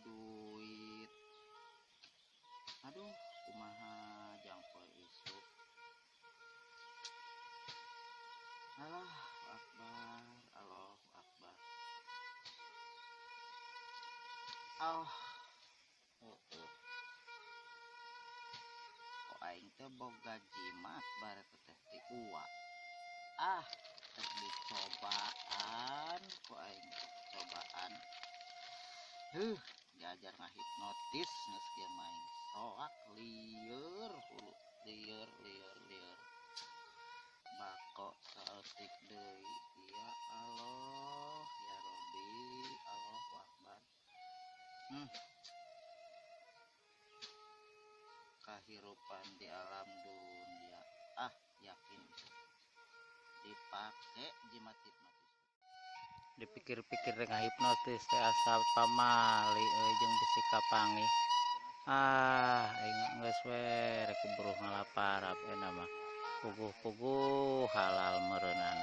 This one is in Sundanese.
Duit. Aduh, kumaha jang poe isuk. Allah Akbar, Allahu Akbar. Oh, oh, oh. Kok aing teh boga jimat bare teh ti uwa. Ah, teh dicobaan ku aing, cobaan. Huh, diajar ngahipnotis geus kieu mah aing. Soak lieur hulu, lieur lieur lieur. Bako saeutik deui. Ya Allah, ya Rabbi, Allahu Akbar. Kahirupan di alam dunia. Ah, yakin dipake jimat hipnotis. Dipikir-pikir dengan hipnotis teh asa pamali euy jeung bisi kapanggih. Ah, aing geus we rek keburu ngalaparap euna mah. Puguh-puguh halal meureunan.